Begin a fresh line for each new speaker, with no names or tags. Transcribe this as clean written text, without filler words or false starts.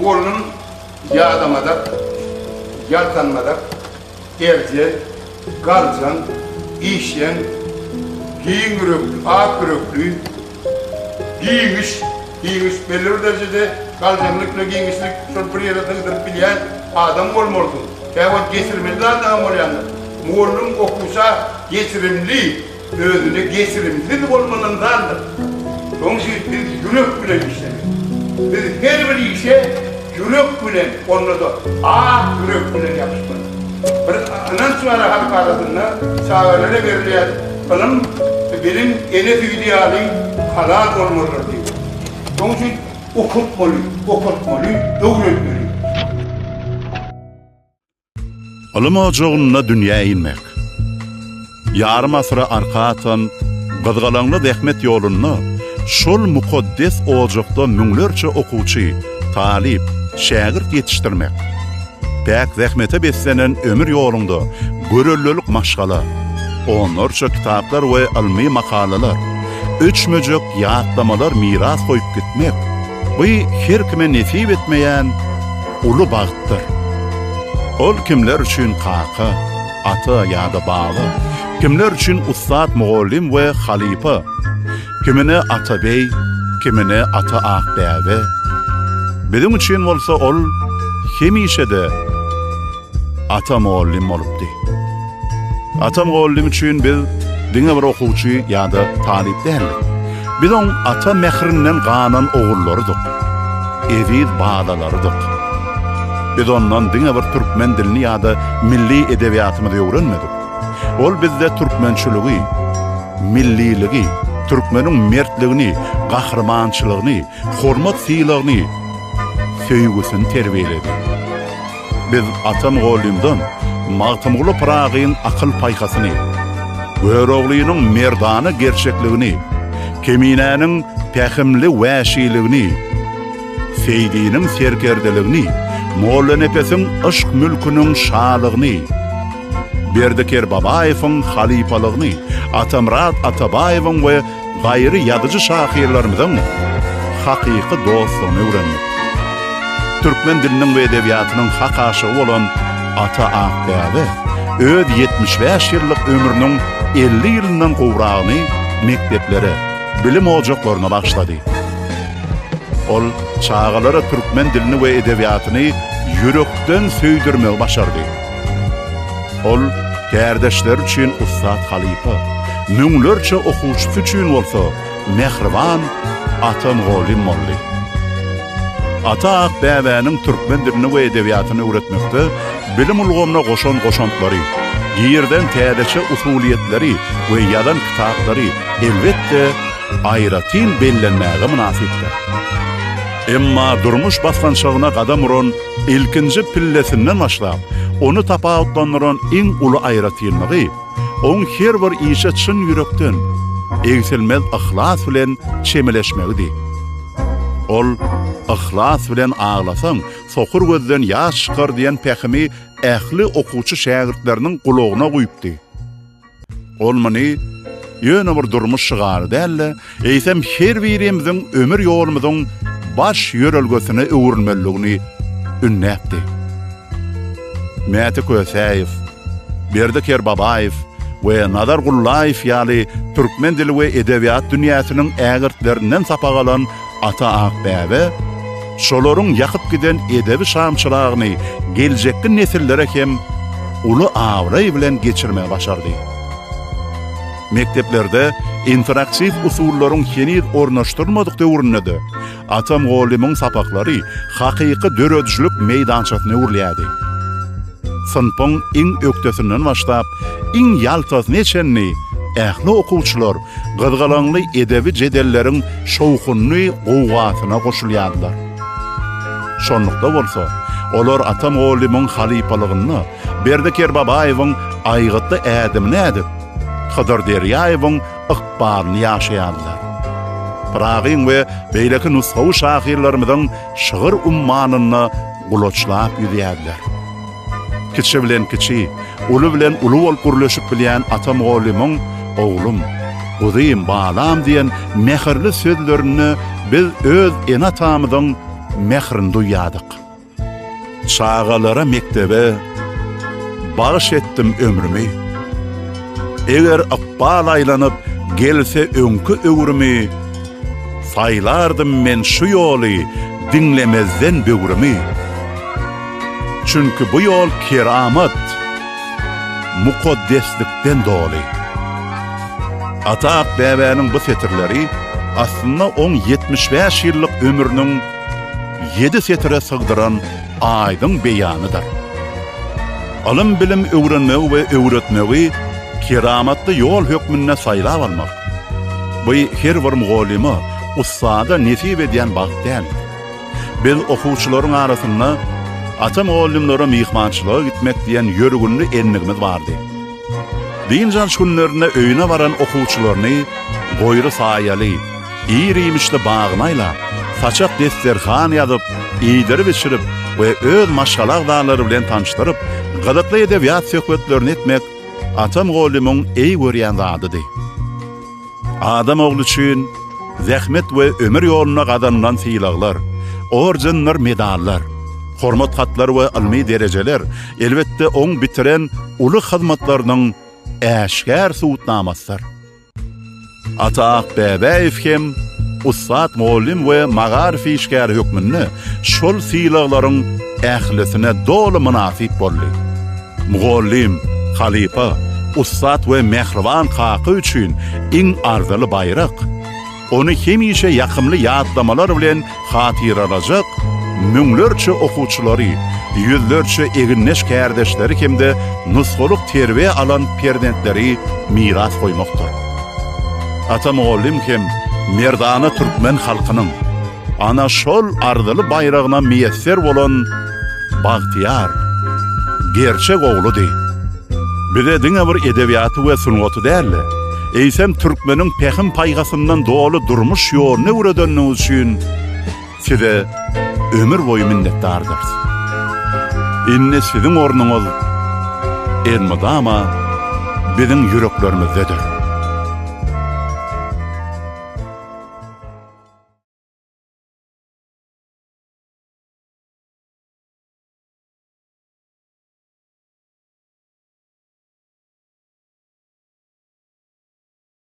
Mugallym ýadamazak, ýaltanmazak, erjel, galjaň, işjeň, giň ýürekli, ak ýürekli, giňiş, giňiş, belli bir derejede galjaňlyk bilen giňişlik şol bir ýere sygdyryp bilýän adam bolmalysyň. Käwagt geçirmeli adam bolýandyr. Mugallym okuwça geçirimli. Özüne geçirimsiz bolmaly ynsandyr. Şonuň üçin biz ýürek bilen işlemeli. Biz her bir işe ýürek bilen, onda-da ak ýürek bilen ýapyşmaly. Bir ynanç bar halk arasynda, çagalara berilýän ylym, bilim ene süýdi ýaly halal bolmalydyr diýip. Şonuň üçin okatmaly, okatmaly, öwretmeli.
Ylym ojagynda dünýä inmek. Ýarym asyra arka atan gyzgalaňly zähmet ýolunda şol mukaddes ojakda müňlerçe okuwçy, talyp, şägirt ýetişdirmek. Päk zähmete beslenen ömür ýoluňda göreldelik maşgala, onlarça kitaplar we ylmy makalalar, öçmejek ýatlamalar miras goýup gitmek, bu her kime nesip etmeýän uly bagtdyr. Ol kimler üçin kaka, ata ýa-da baba, kimler üçin ussat mugallym we halypa, kimine Atabeý, kimine Ata Akbäbe. Biziň üçin bolsa ol hemişe-de Ata mugallym bolupdy. Ata mugallym üçin biz diňe bir okuwçy ýa-da talyp däldik. Biz oň ata mährinden ganan ogullarydyk. Eziz balalarydyk. Biz ondan diňe bir türkmen dilini ýa-da milli edebiýatymyzy öwrenmedik. Ol bizde türkmençiligi, milliligi, türkmeniň mertligini, gahrymançylygyny, hormat-sylagyny, söýgüsini terbiýeledi. Biz Ata mugallymdan Magtymguly Pyragyň akyl-paýhasyny, Göroglynyň merdana gerçekligini, Keminäniň pähimli wäşiligini, Seýdiniň serkerdeligini, Mollanepesiň yşk mülküniň şalygyny, Berdi Kerbabaýewiň halypalygyny, Atamyrat Atabaýewiň we gaýry ýazyjy-şahyrlarymyzyň hakyky dostlugyny öwrendik. Türkmen diliniň we edebiýatynyň hak aşygy bolan Ata Akbäbe öz 75 ýyllyk ömrüniň 50 ýylyndan gowragyny mekdeplere, bilim ojaklaryna bagyşlady. Ol çagalara türkmen dilini we edebiýatyny ýürekden söýdürmegi başardy. Ol kärdeşleri üçin ussat halypa, müňlerçe okuwçysy üçin bolsa mähriban ata mugallym boldy. Ata Akbäbäniň türkmen dilini we edebiýatyny öwretmekde bilim ulgamyna goşan goşantlary, girizen täzeçe usulyýetleri we ýazan kitaplary, elbetde, aýratyn bellenmäge mynasypdyr. Emma durmuş basgançagyna gadam uran ilkinji pillesinden başlap, ony tapawutlandyran iň uly aýratynlygy, oň her bir işe çyn ýürekden, egsilmez yhlas bilen çemeleşmegidi. Ol, Yhlas bilen aglasaň, sokur gözden ýaş çykar diýen pähimi ähli okuwçy şägirtleriniň gulagyna guýupdy. Ol muny ýöne bir durmuş şygary däl-de, eýsem her birimiziň ömür ýolumyzyň baş ýörelgesine öwrülmelidigini ündäpdi. Mäti Kösäýew, Berdi Kerbabaýew we Nazar Gullaýew ýaly türkmen dili we edebiýat dünýäsiniň ägirtlerinden sapak alan Ata Akbäbe şolaryň ýakyp giden edebi şamçyragyny geljekki nesillere hem uly abraý bilen geçirmegi başardy. Mekdeplerde interaktiw usullaryň heniz ornaşdyrylmadyk döwründe-de Ata mugallymyň sapaklary hakyky döredijilik meýdançasyna öwrülýärdi. Synpyň iň ökdesinden başlap, iň ýaltasyna çenli ähli okuwçylar gyzgalaňly edebi jedelleriň şowhunly gowgasyna goşulýardylar. Şonlukda bolsa, olar Ata mugallymyň halypalygynda Berdi Kerbabaýewiň aýgytly ädimini ädip, Hydyr Derýaýewiň ykbalyny ýaşaýardylar. Pyragyň we beýleki nusgawy şahyrlarymyzyň şygyr ummanynda gulaçlap ýüzýärdiler. Kiçi bilen kiçi, uly bilen uly bolup gürleşip bilýän Ata mugallymyň Oglum, guzym, balam diýen mähirli sözlerinde biz öz ene-atamyzyň. mährini duýýardyk. Çagalara mekdebe bagyş etdim ömrümi. Eger ykbal aýlanyp gelse öňki öwrümi, Saýlardym men şu ýoly diňlemezden böwrümi. Çünki bu ýol keramat, mukaddeslikden doly. Ata Akbäbäniň bu setirleri aslynda oň 75 ýyllyk ömrüniň ýedi setire sygdyran aýdyň beýanydyr. Ylym-bilim öwrenmegi we öwretmegi keramatly ýol hökmünde saýlap almak, bu her bir mugallyma, ussada nesip edýän bagt däl. Biz okuwçylaryň arasynda Ata mugallymlara myhmançylyga gitmek diýen ýörgünli endigimiz bardy. Dynç alyş günlerinde öýüne baran okuwçylaryny goýry saýaly, ir-iýmişli bagyna aýlap, saçak-desterhan ýazyp, iýdirip-içirip we öz maşgala agzalary bilen tanyşdyryp, gyzykly edebiýat söhbetlerini etmek Ata mugallymyň eý görýän zadydy. Adam ogly üçin zähmet we ömür ýolunda gazanylan sylaglar, ordendir medallar, hormat hatlar we ylmy derejeler, elbetde, oň bitiren uly hyzmatlarynyň äşgär subutnamasydyr. Ata Akbäbäýew hem ussat mugallym we magaryf işgäri hökmünde şol sylaglaryň ählisine doly mynasyp boldy. Mugallym, halypa, ussat we mähriban kaka üçin iň arzyly baýrak, ony hemişe ýakymly ýatlamalar bilen hatyralajak müňlerçe okuwçylary, ýüzlerçe egindeş kärdeşleri hem-de nusgalyk terbiýe alan perzentleri miras goýmakdyr. Ata mugallym hem merdana türkmen halkynyň, ana, şol arzyly baýragyna miýesser bolan bagtyýar, gerçek ogludy. Bize diňe bir edebiýaty we sungaty däl-de, eýsem türkmeniň pähim-paýhasyndan doly durmuş ýoluny öwredeniňiz üçin size ömür boýy minnetdardyrys. Indi siziň ornuňyz elmydama biziň ýüreklerimizdedir.